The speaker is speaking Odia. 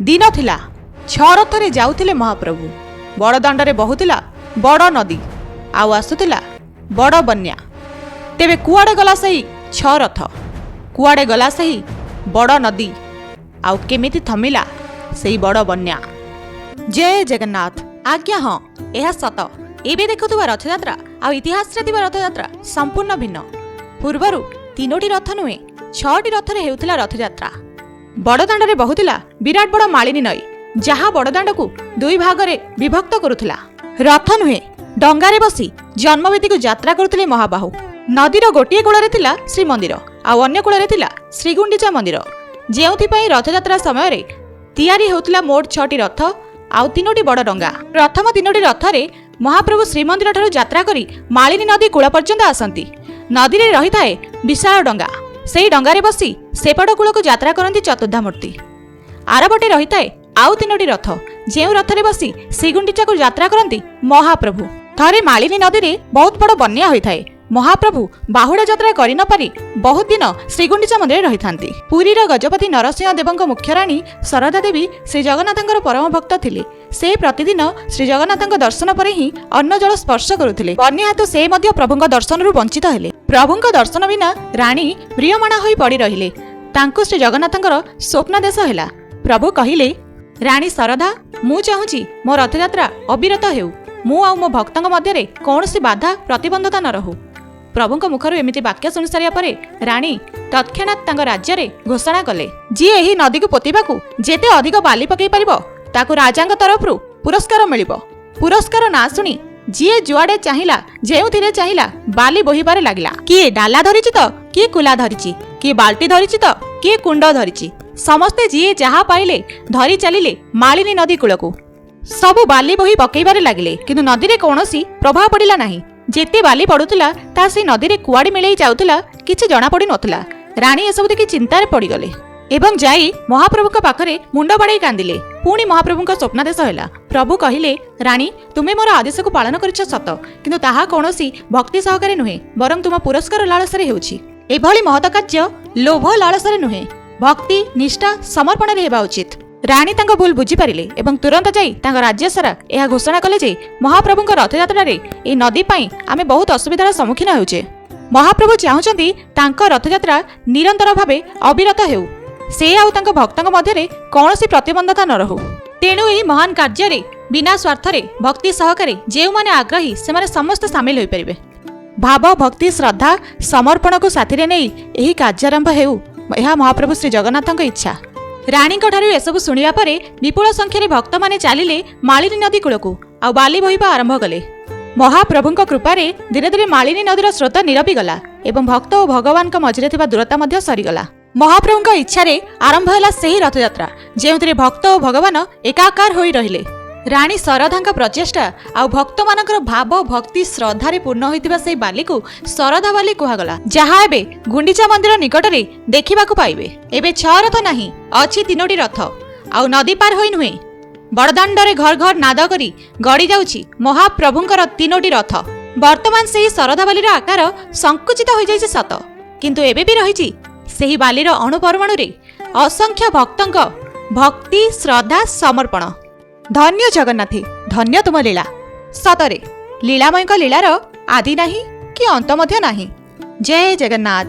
ଦିନ ଥିଲା, ଛଅ ରଥରେ ଯାଉଥିଲେ ମହାପ୍ରଭୁ। ବଡ଼ଦାଣ୍ଡରେ ବହୁଥିଲା ବଡ଼ ନଦୀ ଆଉ ଆସୁଥିଲା ବଡ଼ ବନ୍ୟା। ତେବେ କୁଆଡ଼େ ଗଲା ସେହି ଛଅ ରଥ? କୁଆଡ଼େ ଗଲା ସେହି ବଡ଼ ନଦୀ? ଆଉ କେମିତି ଥମିଲା ସେଇ ବଡ଼ ବନ୍ୟା? ଜୟ ଜଗନ୍ନାଥ। ଆଜ୍ଞା ହଁ, ଏହା ସତ। ଏବେ ଦେଖୁଥିବା ରଥଯାତ୍ରା ଆଉ ଇତିହାସରେ ଥିବା ରଥଯାତ୍ରା ସମ୍ପୂର୍ଣ୍ଣ ଭିନ୍ନ। ପୂର୍ବରୁ ତିନୋଟି ରଥ ନୁହେଁ, ଛଅଟି ରଥରେ ହେଉଥିଲା ରଥଯାତ୍ରା। ବଡ଼ଦାଣ୍ଡରେ ବହୁଥିଲା ବିରାଟ ବଡ଼ ମାଳିନୀ ନଈ, ଯାହା ବଡ଼ଦାଣ୍ଡକୁ ଦୁଇ ଭାଗରେ ବିଭକ୍ତ କରୁଥିଲା। ରଥ ନୁହେଁ, ଡଙ୍ଗାରେ ବସି ଜନ୍ମବେଦୀକୁ ଯାତ୍ରା କରୁଥିଲେ ମହାବାହୁ। ନଦୀର ଗୋଟିଏ କୂଳରେ ଥିଲା ଶ୍ରୀମନ୍ଦିର ଆଉ ଅନ୍ୟ କୂଳରେ ଥିଲା ଶ୍ରୀଗୁଣ୍ଡିଚା ମନ୍ଦିର, ଯେଉଁଥିପାଇଁ ରଥଯାତ୍ରା ସମୟରେ ତିଆରି ହେଉଥିଲା ମୋଟ ଛଅଟି ରଥ ଆଉ ତିନୋଟି ବଡ଼ ଡଙ୍ଗା। ପ୍ରଥମ ତିନୋଟି ରଥରେ ମହାପ୍ରଭୁ ଶ୍ରୀମନ୍ଦିରଠାରୁ ଯାତ୍ରା କରି ମାଳିନୀ ନଦୀ କୂଳ ପର୍ଯ୍ୟନ୍ତ ଆସନ୍ତି। ନଦୀରେ ରହିଥାଏ ବିଶାଳ ଡଙ୍ଗା। ସେହି ଡଙ୍ଗାରେ ବସି ସେପଟ କୂଳକୁ ଯାତ୍ରା କରନ୍ତି ଚତୁର୍ଦ୍ଧାମୂର୍ତ୍ତି। ଆରପଟେ ରହିଥାଏ ଆଉ ତିନୋଟି ରଥ, ଯେଉଁ ରଥରେ ବସି ଶ୍ରୀଗୁଣ୍ଡିଚାକୁ ଯାତ୍ରା କରନ୍ତି ମହାପ୍ରଭୁ। ଥରେ ମାଳିନୀ ନଦୀରେ ବହୁତ ବଡ଼ ବନ୍ୟା ହୋଇଥାଏ। ମହାପ୍ରଭୁ ବାହୁଡ଼ା ଯାତ୍ରା କରି ନପାରି ବହୁତ ଦିନ ଶ୍ରୀଗୁଣ୍ଡିଚା ମନ୍ଦିରରେ ରହିଥାନ୍ତି। ପୁରୀର ଗଜପତି ନରସିଂହ ଦେବଙ୍କ ମୁଖ୍ୟ ରାଣୀ ଶରଦା ଦେବୀ ଶ୍ରୀ ଜଗନ୍ନାଥଙ୍କର ପରମ ଭକ୍ତ ଥିଲେ। ସେ ପ୍ରତିଦିନ ଶ୍ରୀ ଜଗନ୍ନାଥଙ୍କ ଦର୍ଶନ ପରେ ହିଁ ଅନ୍ନ ଜଳ ସ୍ପର୍ଶ କରୁଥିଲେ। ବନ୍ୟା ହେତୁ ସେ ମଧ୍ୟ ପ୍ରଭୁଙ୍କ ଦର୍ଶନରୁ ବଞ୍ଚିତ ହେଲେ। ପ୍ରଭୁଙ୍କ ଦର୍ଶନ ବିନା ରାଣୀ ମ୍ରିୟମାଣା ହୋଇ ପଡ଼ି ରହିଲେ। ତାଙ୍କୁ ଶ୍ରୀ ଜଗନ୍ନାଥଙ୍କର ସ୍ୱପ୍ନାଦେଶ ହେଲା। ପ୍ରଭୁ କହିଲେ, "ରାଣୀ ଶରଧା, ମୁଁ ଚାହୁଁଛି ମୋ ରଥଯାତ୍ରା ଅବିରତ ହେଉ। ମୁଁ ଆଉ ମୋ ଭକ୍ତଙ୍କ ମଧ୍ୟରେ କୌଣସି ବାଧା ପ୍ରତିବନ୍ଧତା ନ ରହୁ।" ପ୍ରଭୁଙ୍କ ମୁଖରୁ ଏମିତି ବାକ୍ୟ ଶୁଣି ସାରିବା ପରେ ରାଣୀ ତତ୍କ୍ଷଣାତ୍ ତାଙ୍କ ରାଜ୍ୟରେ ଘୋଷଣା କଲେ, ଯିଏ ଏହି ନଦୀକୁ ପୋତିବାକୁ ଯେତେ ଅଧିକ ବାଲି ପକାଇ ପାରିବ, ତାକୁ ରାଜାଙ୍କ ତରଫରୁ ପୁରସ୍କାର ମିଳିବ। ପୁରସ୍କାର ନାଁ ଶୁଣି ଯିଏ ଯୁଆଡ଼େ ଚାହିଁଲା, ଯେଉଁଥିରେ ଚାହିଁଲା, ବାଲି ବୋହିବାରେ ଲାଗିଲା। କିଏ ଡାଲା ଧରିଛି ତ କିଏ କୁଲା ଧରିଛି, କିଏ ବାଲ୍ଟି ଧରିଛି ତ କିଏ କୁଣ୍ଡ ଧରିଛି। ସମସ୍ତେ ଯିଏ ଯାହା ପାଇଲେ ଧରି ଚାଲିଲେ ମାଳିନୀ ନଦୀ କୂଳକୁ। ସବୁ ବାଲି ବୋହି ପକେଇବାରେ ଲାଗିଲେ, କିନ୍ତୁ ନଦୀରେ କୌଣସି ପ୍ରଭାବ ପଡ଼ିଲା ନାହିଁ। ଯେତେ ବାଲି ପଡୁଥିଲା, ତାହା ସେଇ ନଦୀରେ କୁଆଡ଼େ ମିଳେଇ ଯାଉଥିଲା, କିଛି ଜଣାପଡ଼ି ନଥିଲା। ରାଣୀ ଏସବୁ ଦେଖି ଚିନ୍ତାରେ ପଡ଼ିଗଲେ ଏବଂ ଯାଇ ମହାପ୍ରଭୁଙ୍କ ପାଖରେ ମୁଣ୍ଡ ବାଡ଼େଇ କାନ୍ଦିଲେ। ପୁଣି ମହାପ୍ରଭୁଙ୍କ ସ୍ୱପ୍ନାଦେଶ ହେଲା। ପ୍ରଭୁ କହିଲେ, "ରାଣୀ, ତୁମେ ମୋର ଆଦେଶକୁ ପାଳନ କରିଛ ସତ, କିନ୍ତୁ ତାହା କୌଣସି ଭକ୍ତି ସହକାରେ ନୁହେଁ, ବରଂ ତୁମ ପୁରସ୍କାର ଲାଳସାରେ ହେଉଛି। ଏଭଳି ମହତ କାର୍ଯ୍ୟ ଲୋଭ ଲାଳସାରେ ନୁହେଁ, ଭକ୍ତି, ନିଷ୍ଠା, ସମର୍ପଣରେ ହେବା ଉଚିତ।" ରାଣୀ ତାଙ୍କ ଭୁଲ ବୁଝିପାରିଲେ ଏବଂ ତୁରନ୍ତ ଯାଇ ତାଙ୍କ ରାଜ୍ୟ ସାରା ଏହା ଘୋଷଣା କଲେ ଯେ ମହାପ୍ରଭୁଙ୍କ ରଥଯାତ୍ରାରେ ଏହି ନଦୀ ପାଇଁ ଆମେ ବହୁତ ଅସୁବିଧାର ସମ୍ମୁଖୀନ ହେଉଛେ। ମହାପ୍ରଭୁ ଚାହୁଁଛନ୍ତି ତାଙ୍କ ରଥଯାତ୍ରା ନିରନ୍ତର ଭାବେ ଅବିରତ ହେଉ, ସେ ଆଉ ତାଙ୍କ ଭକ୍ତଙ୍କ ମଧ୍ୟରେ କୌଣସି ପ୍ରତିବନ୍ଧତା ନ ରହୁ। ତେଣୁ ଏହି ମହାନ କାର୍ଯ୍ୟରେ ବିନା ସ୍ୱାର୍ଥରେ ଭକ୍ତି ସହକାରେ ଯେଉଁମାନେ ଆଗ୍ରହୀ, ସେମାନେ ସମସ୍ତେ ସାମିଲ ହୋଇପାରିବେ। ଭାବ, ଭକ୍ତି, ଶ୍ରଦ୍ଧା, ସମର୍ପଣକୁ ସାଥିରେ ନେଇ ଏହି କାର୍ଯ୍ୟାରମ୍ଭ ହେଉ, ଏହା ମହାପ୍ରଭୁ ଶ୍ରୀ ଜଗନ୍ନାଥଙ୍କ ଇଚ୍ଛା। ରାଣୀଙ୍କଠାରୁ ଏସବୁ ଶୁଣିବା ପରେ ବିପୁଳ ସଂଖ୍ୟାରେ ଭକ୍ତମାନେ ଚାଲିଲେ ମାଳିନୀ ନଦୀ କୂଳକୁ ଆଉ ବାଲି ବୋହିବା ଆରମ୍ଭ କଲେ। ମହାପ୍ରଭୁଙ୍କ କୃପାରେ ଧୀରେ ଧୀରେ ମାଳିନୀ ନଦୀର ସ୍ରୋତ ନିରବିଗଲା ଏବଂ ଭକ୍ତ ଓ ଭଗବାନଙ୍କ ମଝିରେ ଥିବା ଦୂରତା ମଧ୍ୟ ସରିଗଲା। ମହାପ୍ରଭୁଙ୍କ ଇଚ୍ଛାରେ ଆରମ୍ଭ ହେଲା ସେହି ରଥଯାତ୍ରା, ଯେଉଁଥିରେ ଭକ୍ତ ଓ ଭଗବାନ ଏକାକାର ହୋଇ ରହିଲେ। ରାଣୀ ଶରଧାଙ୍କ ପ୍ରଚେଷ୍ଟା ଆଉ ଭକ୍ତମାନଙ୍କର ଭାବ, ଭକ୍ତି, ଶ୍ରଦ୍ଧାରେ ପୂର୍ଣ୍ଣ ହୋଇଥିବା ସେହି ବାଲିକୁ ଶରଧା ବାଲି କୁହାଗଲା, ଯାହା ଏବେ ଗୁଣ୍ଡିଚା ମନ୍ଦିର ନିକଟରେ ଦେଖିବାକୁ ପାଇବେ। ଏବେ ଛଅ ରଥ ନାହିଁ, ଅଛି ତିନୋଟି ରଥ। ଆଉ ନଦୀ ପାର ହୋଇ ନୁହେଁ, ବଡ଼ଦାଣ୍ଡରେ ଘର ଘର ନାଦ କରି ଗଡ଼ି ଯାଉଛି ମହାପ୍ରଭୁଙ୍କର ତିନୋଟି ରଥ। ବର୍ତ୍ତମାନ ସେହି ଶରଧା ବାଲିର ଆକାର ସଂକୁଚିତ ହୋଇଯାଇଛି ସତ, କିନ୍ତୁ ଏବେ ବି ରହିଛି ସେହି ବାଲିର ଅଣୁ ପରମାଣୁରେ ଅସଂଖ୍ୟ ଭକ୍ତଙ୍କ ଭକ୍ତି, ଶ୍ରଦ୍ଧା, ସମର୍ପଣ। ଧନ୍ୟ ଜଗନ୍ନାଥେ, ଧନ୍ୟ ତୁମ ଲୀଳା। ସତରେ ଲୀଳାମୟଙ୍କ ଲୀଳାର ଆଦି ନାହିଁ କି ଅନ୍ତ ମଧ୍ୟ ନାହିଁ। ଜୟ ଜଗନ୍ନାଥ।